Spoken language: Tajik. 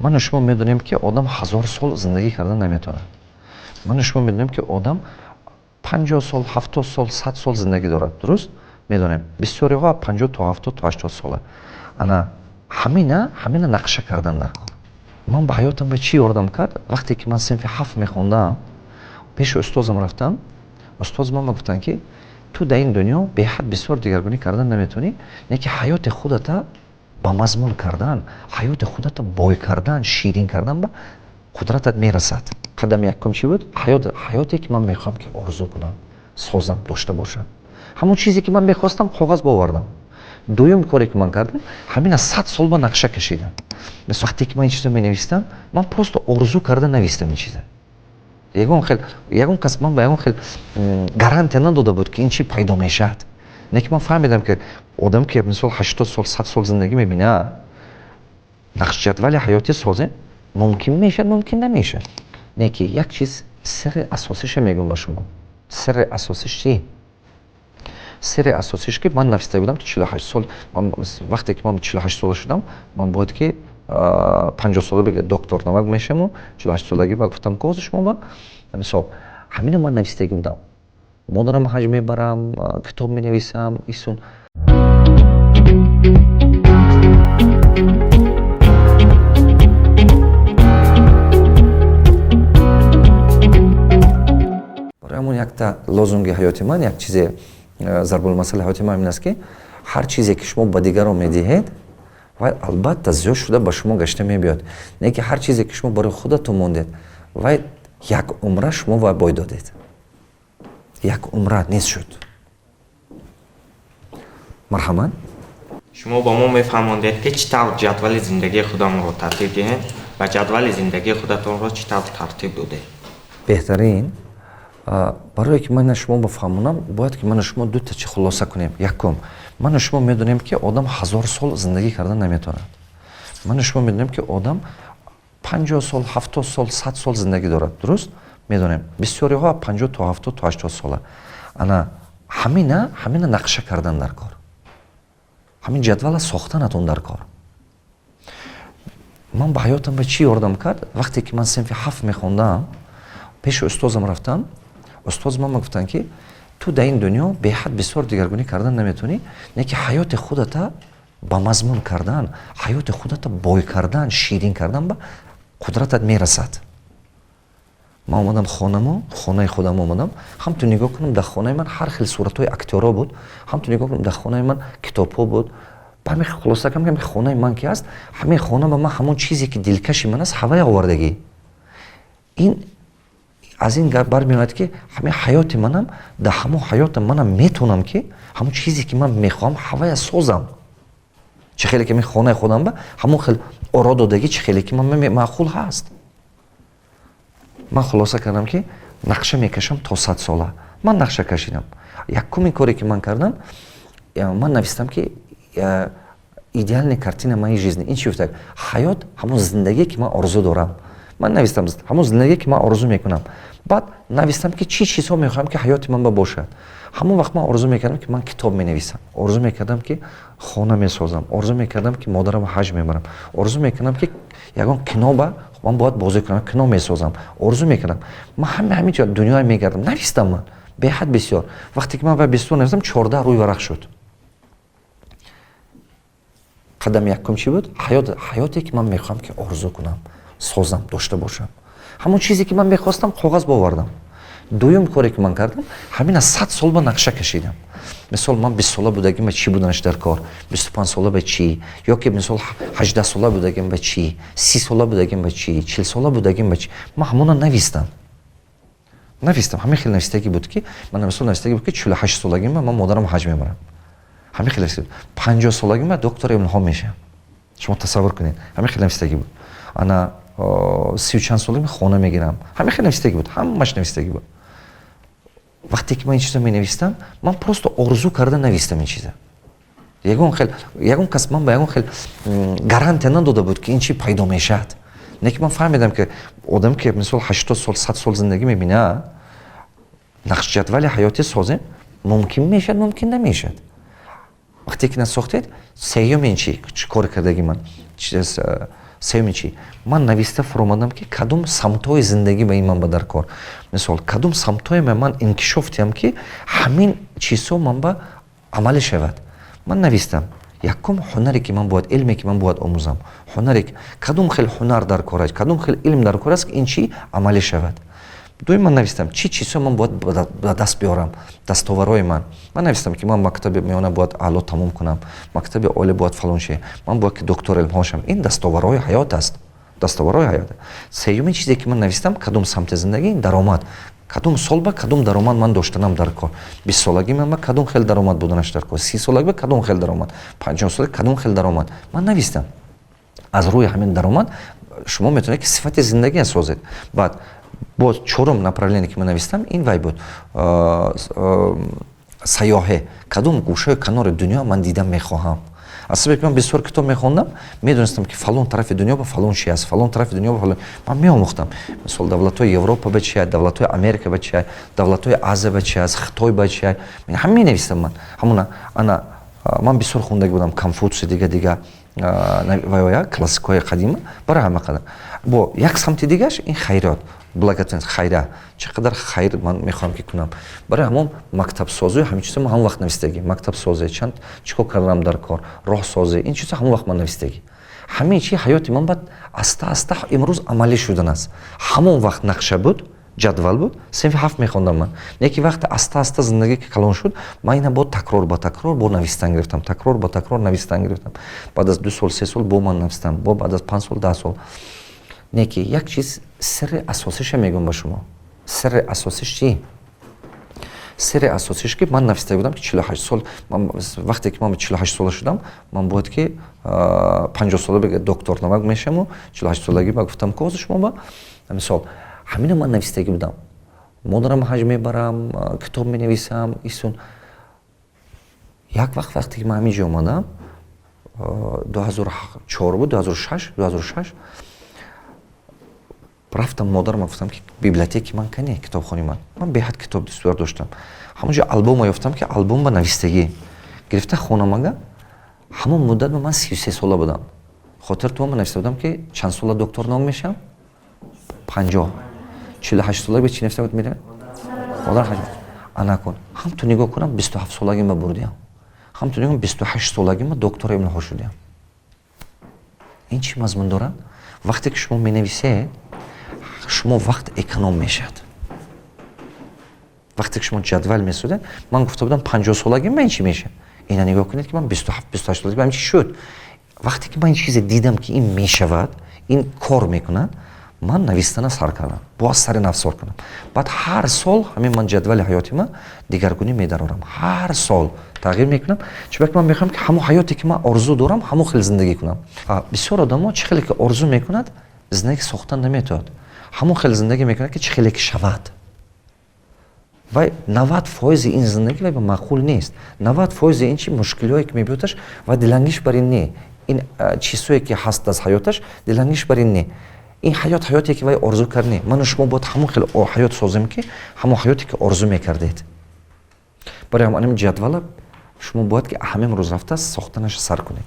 Ману шумо медонем, ки одам 1000 сол зиндагӣ кардан наметавонад. Ману шумо медонем, ки одам 50 сол, 70 сол, 100 сол зиндагӣ дорад. Дуруст медонем, бисёриҳо 50 то 70 то 80 сола. Ана ҳамина нақша кардан даркор. Ман ба ҳаётам ба чӣ ёрдам кард? Вақте ки ман синфи ҳафт мехондам, пеши устозам рафтам. Устоз ман гуфтанд, ки ту дар ин дунё беҳад бисёр дигаргунӣ кардан наметавонӣ, лекин ҳаёти худата ба мазмун кардан, ҳаёти худата бой кардан, ширин кардан ба қудратат мерасад. Қадами якум чӣ буд? Ҳаёт, ҳаёте ки ман мехоҳам, ки орзу кунам, созам, дошта бошам. Ҳамон чизе ки ман мехостам, коғаз бовардам. Дуюм коре ки ман кардам, ҳамина 100 сол ба нақша кашидам. Вақте ки ман ин чизо менавистам, ман просто орзу карда навистам ин чиза. Ягон хел, ягон кас ман ба ягон хел гарантия надода буд, ки ин чи пайдо мешавад. Лекин ман фаҳмидам, ки одам ки, мисол, 80 сол, 100 сол зиндагӣ мебинад, нақшҷадвали ҳаётӣ созем, мумкин мешавад, мумкин намешавад. Не ки як чиз, сирри асосиша мегӯям ба шумо. Сирри асосиш чи? Сирри асосиш, ки ман нависта будам, 48 сол. Вақте ки ман 48 сола шудам, ман бояд ки 50 сола доктор наук мешаваму 48 солагӣ ба гуфтам ки ҳозир шумо ба мисол ҳамина ман навистагӣ будам: модарам ҳаҷ мебарам, китоб менависам, исун. Барои ҳамон якта лозунги ҳаёти ман, як чизе, зарбулмасали ҳаёти ман ин аст, ки ҳар чизе ки шумо ба дигарон медиҳед, вай албатта зиёд шуда ба шумо гашта мебиёд. Не ки ҳар чизе ки шумо барои худатон мондед, вай як умра шумо вай бой додед, як умра нест шуд. Марҳамат. Шумо ба мо мефаҳмондед, ки чӣ тавр ҷадвали зиндагии худамонро тартиб диҳем, ва ҷадвали зиндагии худатонро чӣ тавр тартиб додед? Беҳтарин. Барое ки ман шумо бафаҳмонам, бояд ки ману шумо дута чи хулоса кунем. Якум, ману шумо медонем, ки одам 1000 сол зиндагӣ кардан наметавонад. Ману шумо медонем, ки одам 50 сол, 70 сол, 100 сол зиндагӣ дорад. Дуруст медонем, бисёриҳо 50 то 70 то 80 сола. Ана ҳамина нақша кардан дар кор, ҳамин ҷадвала сохтанатон дар кор. Ман ба ҳаётам ба чӣ ёрдам кард? Вақте ки ман синфи ҳафт мехондам, пеши устозам рафтам. Устоз ман гуфтанд, ки ту дар ин дунё беҳад бисёр дигаргунӣ кардан наметавонӣ, лекин ҳаёти худата ба мазмун кардан, ҳаёти худата бой кардан, ширин кардан ба қудратат мерасад. Ман омадам хонамо, хонаи худам омадам, ҳам ту нигоҳ кунам, дар хонаи ман ҳар хел суратҳои актёрҳо буд, ҳам ту нигоҳ кунам, дар хонаи ман китобҳо буд. Ба ҳамин хулоса кардам, ки хонаи ман ки ҳаст, ҳамин хона ба ман ҳамон чизе ки дилкаши ман аст, ҳавай овардагӣ. Ин аз ин гап бармеояд, ки ҳамин ҳаёти манам, дар ҳамон ҳаётам манам метавонам, ки ҳамон чизе ки ман мехоҳам, ҳавая созам. Чӣ хеле ки мин хонаи худам ба ҳамон хел оро додагӣ, чӣ хеле ки ман маъқул ҳаст. Ман хулоса кардам, ки нақша мекашам то 100 сола. Ман нақша кашидам. Якумин коре ки ман кардам, ман навистам, ки идеальная картина моей жизни. Ин чи гуфтак? Ҳаёт, ҳамон зиндагие ки ман орзу дорам. Ман навистам ҳамон зиндагие ки ман орзу мекунам. Баъд навистам, ки чӣ чизҳо мехоҳам, ки ҳаёти ман ба бошад. Ҳамон вақт ман орзу мекардам, ки ман китоб менависам, орзу мекардам, ки хона месозам, орзу мекардам, ки модарамро ҳаҷ мебарам, орзу мекардам, ки ягон кино ба ман бояд бозӣ кунам, кино месозам, орзу мекардам. Ман ҳама ҳамин ҷо дунёя мегардам. Навистам ман беҳад бисёр. Вақте ки ман ва бисёр навистам, 14 рӯи варақ шуд. Қадами якум чӣ буд? Ҳаёт, ҳаёте ки ман мехоҳам, ки орзу кунам, созам, дошта бошам. Ҳамон чизе ки ман мехостам, коғаз бовардам. Дуюм коре ки ман кардам, ҳамина 100 сол ба нақша кашидам. Мисол, ман 20 сола будагим ба чӣ буданаш дар кор, 25 сола ба чӣ, ё ки мисол 18 сола будагим ба чӣ, 30 сола будагим ба чӣ, 40 сола будагим ба чӣ. Ман ҳамона навистам. Навистам, ҳамин хел навистагӣ буд, ки ман, мисол, навистагӣ буд, ки 48 солагим ман модарам ҳаҷ мебарам. Ҳамин хел навистагӣ буд. 50 солагим ман доктори илмҳо мешавам. Шумо тасаввур кунед, ҳамин хел навистагӣ буд. Ана сию чанд солагим хона мегирам. Ҳамин хел навистагӣ буд, ҳамаш навистагӣ буд. Вақте ки ман ин чизо менавистам, ман просто орзу карда навистам ин чиза. Ягон хел, ягон кас ман ба ягон хел гарантия надода буд, ки ин чи пайдо мешавад. Лекин ман фаҳмидам, ки одам ки, мисол, 80 сол, 100 сол зиндагӣ мебинад, нақшҷадвали ҳаётӣ созем, мумкин мешавад, мумкин намешавад. Вақте ки насохтед. Сеюм ин чи кор кардаги ман? Сеюми чӣ? Ман нависта фуромадам, ки кадом самтҳои зиндагӣ ба ин ман ба дар кор, мисол, кадом самтҳое ман инкишоф диҳам, ки ҳамин чизҳо ман ба амалӣ шавад. Ман навистам: якум, ҳунаре ки ман бояд, илме ки ман бояд омӯзам, ҳунаре, кадом хел ҳунар дар кор аст, кадом хел илм дар кор аст, ки ин чӣ амалӣ шавад. Дуюм, ман навистам, чӣ чизҳо ман бояд ба даст биёрам, дастоварҳои ман. Ман навистам, ки ман мактаби миёна бояд аъло тамом кунам, мактаби олӣ бояд фалон ши, ман бояд ки доктор илмҳо шавам. Ин дастоварҳои ҳаёт аст, дастоварҳои ҳаёт. Сеюмин чизе ки ман навистам, кадом самти зиндагӣ, даромад, кадом сол ба кадом даромад ман доштанам дар кор, 20-солагӣ ман ба кадом хел даромад буданаш дар кор, 30-солагӣ ба кадом хел даромад, 50-солагӣ кадом хел даромад ман навистам. Аз рӯи ҳамин даромад шумо метавонед, ки сифати зиндагия созед. Баъд боз чорум направление, ки ман навистам, ин вай буд: сайёҳе, кадом гӯшаи канори дунё ман дидан мехоҳам. Аз сабаби ки ман бисёр китоб мехондам, медонистам, ки фалон тарафи дунё ба фалон чи аст, фалон тарафи дунё ба фалон. Ман меомӯхтам, мисол, давлатҳои Европа ба чи аст, давлатҳои Америка ба чи аст, давлатҳои Азия ба чи аст, Хитой ба чи аст, ҳам менавистам ман ҳамуна. Ана ман бисёр хондаги будам Конфутсий, дига дига ваёя, классикҳои қадима. Барои ҳама қадар бо як самти дигаш ин хайрот, благотворительность, хайра, чӣ қадар хайр ман мехоҳам ки кунам. Барои ҳамон мактабсозӣ, ҳамин чизо ман ҳамон вақт навистагӣ, мактабсозӣ, чанд чӣ кор карданам дар кор, роҳсозӣ, ин чизо ҳамон вақт ман навистагӣ. Ҳамин чи ҳаёти ман баъд аста аста имрӯз амалӣ шудан аст. Ҳамон вақт нақша буд, ҷадвал буд, синфи ҳафт мехондам ман. Лекин вақте аста аста зиндагӣ ки калон шуд, ман ина бо такрор ба такрор бо навистан гирифтам, такрор ба такрор навистан гирифтам. Баъд аз 2 сол, 3 сол бо ман навистам, бо баъд аз 5 сол, 10 сол. Не ки як чиз, сирри асосиша мегӯям ба шумо. Сирри асосиш чӣ? Сирри асосиш, ки ман нависта будам, ки 48 сол, вақте ки ман 48 сола шудам, ман бояд ки 50 сола бега доктор наук мешаваму 48-солагӣ ба гуфтам, ки ҳозир шумо ба мисол ҳамина ман навистагӣ будам: модарам ҳаҷ мебарам, китоб менависам, исун. Як вақт, вақте ки ман ҳамин ҷо омадам, 2004 буд, 2006, 2006 рафтам модарам гуфтам, ки библиотеки ман кане, китобхонаи ман. Ман беҳад китоб дӯстдор доштам. Ҳамонҷо албома ёфтам, ки албом ба навистагӣ гирифта хонамага. Ҳамон муддат ман 33 сола будам. Хотиртон, ман нависта будам, ки чанд сола доктор наук мешавам? 50. 48 сола ба чӣ нависта буд? Мера модар ҳаҷ анакун. Ҳам ту нигоҳ кунам, 27 солагима бурдиям, ҳам ту нигоҳ, 28 солагима доктори илмҳо шудиям. Ин чӣ мазмун дорад? Вақте ки шумо менависед, шумо вақт эконом мешавад. Вақте ки шумо ҷадвал месозед, ман гуфта будам, 50-солагӣ ман чӣ мешавад, ина нигоҳ кунед, ки ман 27, 28 солагӣ ҳам чӣ шуд. Вақте ки ман ин чизе дидам, ки ин мешавад, ин кор мекунад, ман навистана сар кардам, боз сари нав сор кардам. Баъд ҳар сол ҳамин ман ҷадвали ҳаёти ман дигаргунӣ медарорам, ҳар сол тағйир мекунам, чунки ман мехоҳам, ки ҳамон ҳаёте ки ман орзу дорам, ҳамон хел зиндагӣ кунам. Бисёр одамо чӣ хеле ки орзу мекунад, зиндагӣ сохтан наметавонад, ҳамон хел зиндагӣ мекунад, ки чӣ хеле ки шавад. Вай 90% ин зиндагӣ вай ба маъқул нест, 90% ин чи мушкилиҳое ки мебиёдаш, вай дилангиш бар ин не, ин чизҳое ки ҳаст аз ҳаёташ, дилангиш бар ин не, ин ҳаёт ҳаёте ки вай орзу кард не. Ману шумо бояд ҳамон хел ҳаёт созем, ки ҳамон ҳаёте ки орзу мекардед. Барои ҳамин ҷадвала шумо бояд ки ҳамин рӯз рафта сохтанаша сар кунед.